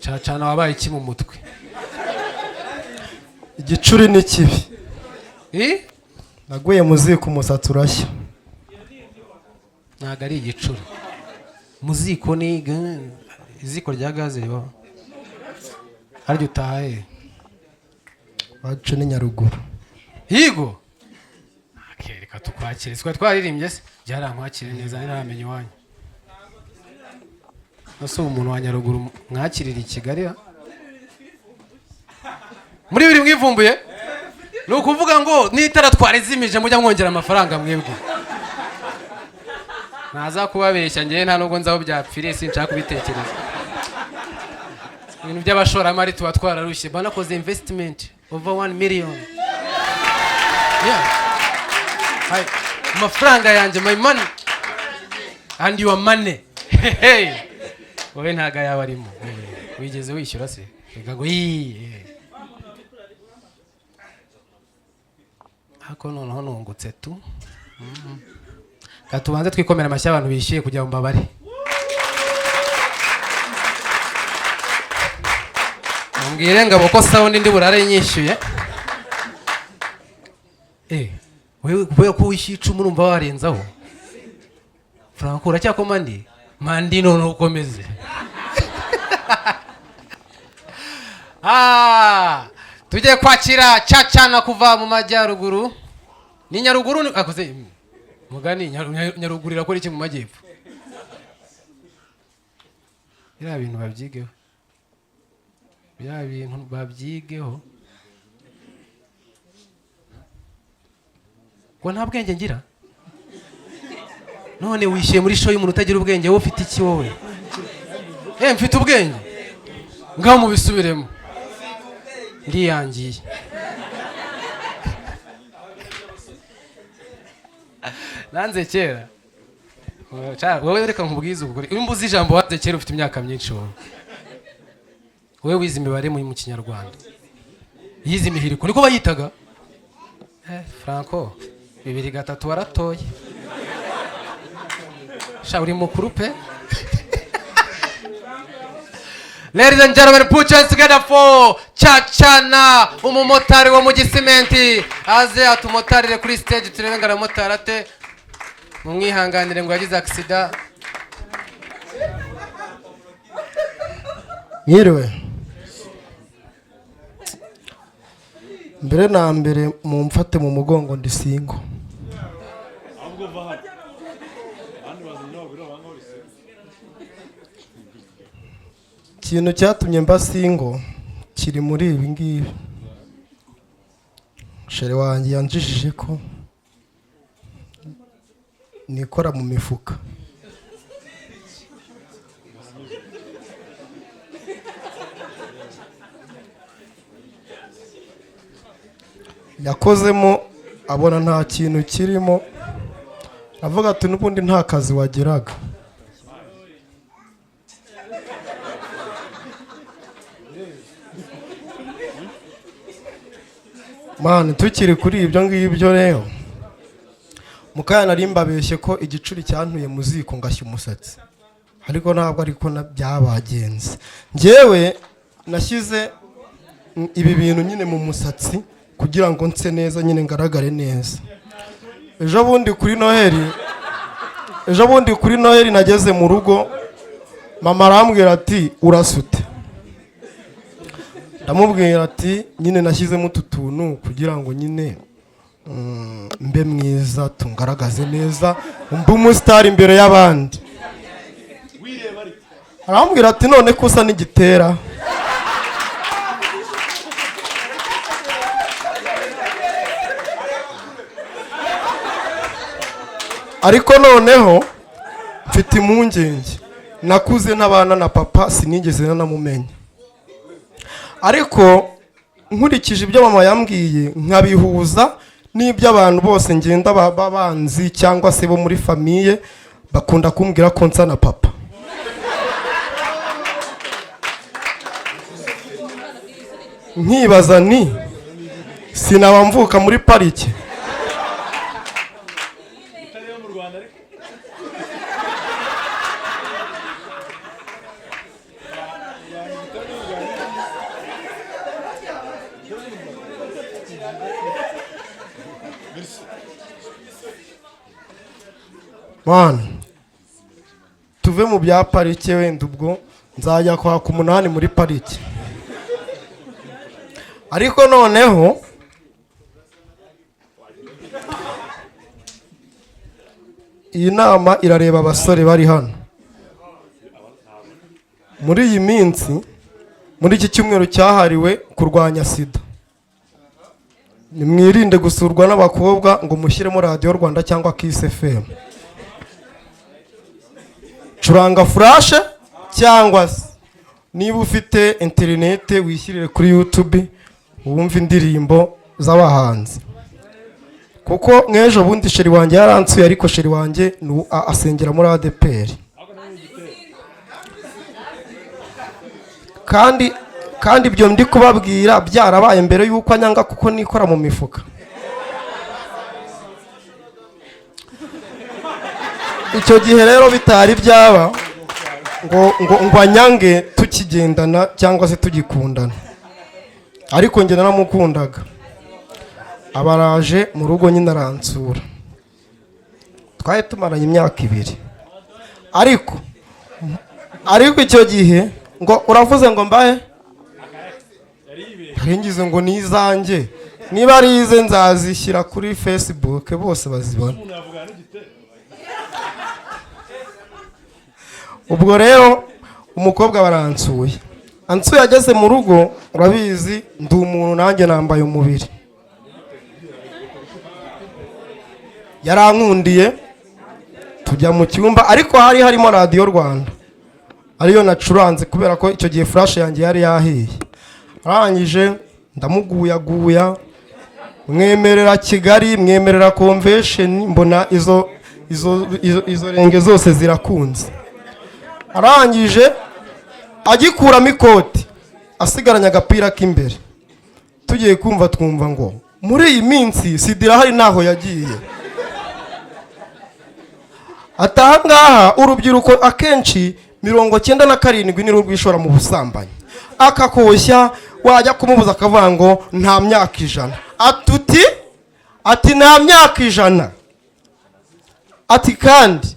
Cacana, wabaye iki mu mutwe? Igicuri ni kibi. Eh? Naguye mu ziko, umusatsi urashya. Ntabwo ari igicuri. Mu ziko ni iziko rya gaze ribaho. Harya utaha he? Wacu ni Nyaruguru. Yigo. Okay, reka tukwakire. Twari twaririmbye se? Byarankwakire neza, ntiramenya iwanyu. Ese ubu umuntu wa Nyaruguru mwakirira i Kigali ha? Muri bibiri mwivumbuye? Ni ukuvuga ngo n'itara twarizimije mujya mwongera amafaranga mwebwe. Ntaza kubabeshya, njyewe nta nubwo nzi aho byapfiriye, sinshaka kubitekereza. Ibintu by'abashoramari tuba twararushye. Banakoze investment over 1 million. Yeah. Hai, amafaranga yanjye, my money and your money. Hey. Wowe ntago yaba arimo. Wigeze wishyura se? Reka ngo yii. Ariko noneho nungutse tu. Ka tubanze twikomera amashyi abantu bishyuye kugira ngo mbabare. Mumbwire ngabo ko sound ndi burare nyishyuye. Wewe kubera ko wishyuye 10 urumva warenzaho. Franco, uracyakoma ndi? Mandi none ukomeze. Tujye kwakira Cacana kuva mu majyaruguru. Ni Nyaruguru ni akoze mugani Nyaruguru irakora iki mu majyepfo? Biriya bintu babyigeho. Biriya bintu babyigeho. Ngo nta bwenge ngira? None wishyuye muri show y'umuntu utagira ubwenge, wowe ufite iki wowe? Mfite ubwenge. Ngaho mubisubiremo. Ndiyangiye. Nanze kera. Wowe reka nkubwize ukuri. Iyo mbuze ijambo wanze kera ufite imyaka myinshi wowe. Wowe wize imibare mu Kinyarwanda. Yize imihiriko niko bayitaga. Franco, 2 3 waratoye. Sha uri mukuru pe. Ladies and gentlemen, put your hands together for Cacana, umumotari wo mu Gisimenti. Aze atumotarire kuri stage turebe ngo aramotara ate. Mumwihanganire ngo yagize accident. Mwiriwe. Mbere na mbere mumfate mu mugongo, ndi single. Ikintu cyatumye mba single kiri muri ibi ngibi. Chérie wanjye yanjijije ko nikora mu mifuka. Yakozemo abona nta kintu kirimo, avuga ati n'ubundi nta kazi wagiraga. Mani, tukiri kuri ibyo ngibyo rero, mukanya nari mbabeshye ko igicuri cyantuye mu ziko ngashya umusatsi, ariko ntabwo ariko byabagenze. Njyewe nashyize ibi bintu nyine mu musatsi kugira ngo nse neza nyine, ngaragare neza. Ejo bundi kuri Noheli nageze mu rugo, mama arambwira ati urasute. Ndamubwira ati nyine nashyizemo utu tuntu kugira ngo nyine mbe mwiza, tungaragaze neza, mbe umusitari imbere y'abandi. Arambwira ati none ko usa n'igitera. Ariko noneho mfite impungenge, nakuze ntabana na papa, sinigeze nanamumenya. Ariko nkurikije ibyo mama yambwiye nkabihuza n'ibyo abantu bose ngenda baba banzi cyangwa se bo muri famille bakunda kumbwira ko nsa na papa, nkibaza ni sinaba mvuka muri parike. Man, tuve mu bya parike. Wenda ubwo nzajya kwaka umunani muri parike. Ariko noneho iyi nama irareba abasore bari hano muri iyi minsi, muri iki cyumweru cyahariwe kurwanya SIDA. Nimwirinde gusurwa n'abakobwa ngo mushyiremo Radiyo Rwanda cyangwa Kiss FM. Curanga flash, cyangwa se niba ufite interinete wishyirire kuri YouTube wumve indirimbo z'abahanzi. Kuko nk'ejo bundi chéri wanjye yaransuye, ariko chéri wanjye ni asengera muri ADEPR. Kandi ibyo ndi kubabwira byarabaye mbere y'uko anyanga, kuko nikora mu mifuka. Icyo gihe rero bitari byaba ngo anyange tukigendana cyangwa se tugikundana, ariko njye naramukundaga. Abaraje mu rugo nyine aransura. Twari tumaranye imyaka 2, ariko icyo gihe ngo uravuze ngo mbahe ngize ngo ni izanjye, niba ari ize nzazishyira kuri Facebook bose bazibona. Ubwo rero umukobwa baransuye, ansuye ageze mu rugo, urabizi ndi umuntu nanjye nambaye umubiri, yarankundiye tujya mu cyumba, ariko hari harimo Radiyo Rwanda ariyo nacuranze, kubera ko icyo gihe flash yanjye yari yahiye. Arangije ndamuguyaguya, mwemerera Kigali, mwemerera Convention, mbona izo renge zose zirakunze. Arangije agikuramo ikoti asigaranye agapira k'imbere, tugiye kumva twumva ngo muri iyi minsi SIDA irahari ntaho yagiye. Ati aha ngaha urubyiruko akenshi 97 nirwo rwishora mu busambanyi. Akakoshya, wajya kumubuza akavuga ngo nta myaka 100. Atuti ati nta myaka 100. Ati kandi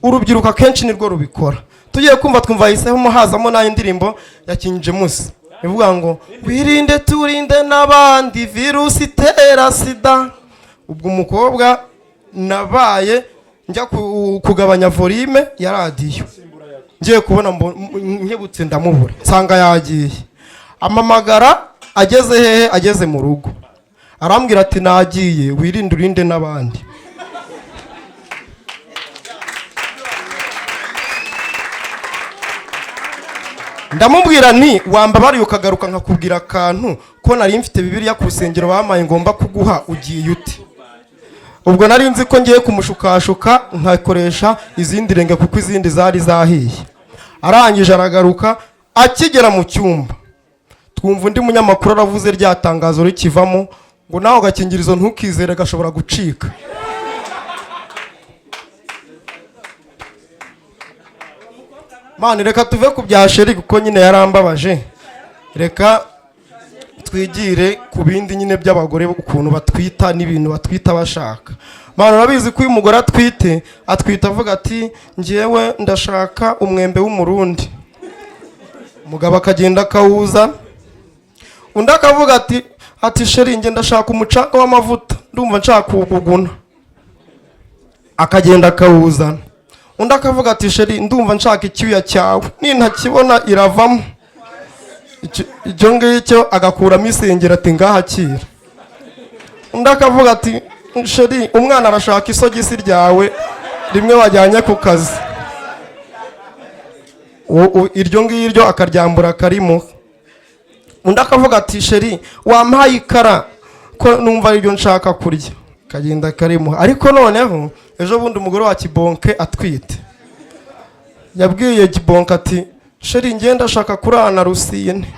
urubyiruko akenshi nirwo rubikora. Tugiye kumva twumva yahisemo hazamo n'ayo ndirimbo ya King James ivuga ngo wirinde turinde n'abandi virusi itera SIDA. Ubwo umukobwa nabaye njya kugabanya volume ya radiyo, ngiye kubona nkebutse ndamubura, nsanga yagiye. Amamagara ageze hehe? Ageze mu rugo arambwira ati nagiye, wirinde urinde n'abandi. Ndamubwira nti wambabariye ukagaruka nkakubwira akantu, ko nari mfite Bibiliya ku rusengero bamaye ngomba kuguha, ugiye ute? Ubwo nari nzi ko ngiye kumushukashuka nkakoresha izindi renge, kuko izindi zari zahiye. Arangije aragaruka, akigera mu cyumba twumva undi munyamakuru aravuze rya tangazo rikivamo ngo nawe agakingirizo ntukizere gashobora gucika. Mani, reka tuve ku bya chéri kuko nyine yarambabaje. Reka twigire ku bindi nyine by'abagore, ukuntu batwita n'ibintu batwita bashaka. Mani, urabizi ko uyu mugore atwite, atwita avuga ati ngewe ndashaka umwembe w'umurundi, umugabo akagenda akawuza. Undi akavuga ati chéri, njye ndashaka umucanga w'amavuta, ndumva nshaka kuwuguguna, akagenda akawuzana. Undi akavuga ati chéri, ndumva nshaka icyuya cyawe, nintakibona iravamo. Icyo ngicyo agakuramo isengero ati ngahakira. Undi akavuga ati chéri, umwana arashaka isogisi ryawe rimwe wajyanye ku kazi. Iryo ngiryo akaryambura akarimuha. Undi akavuga ati chéri, wampaye ikara ko numva ariryo nshaka kurya, akagenda akarimuha. Ariko noneho ejo bundi umugore wa Kibonke atwite yabwiye Kibonke ati chéri, ngenda ashaka kurana Rusine.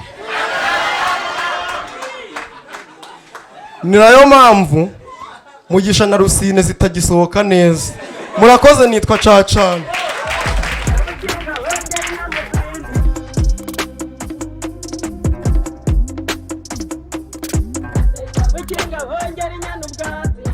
Ni nayo mpamvu Mugisha na Rusine zitagisohoka neza. Murakoze, nitwa Cacana. Ukinga hongera inyana ubwatsi.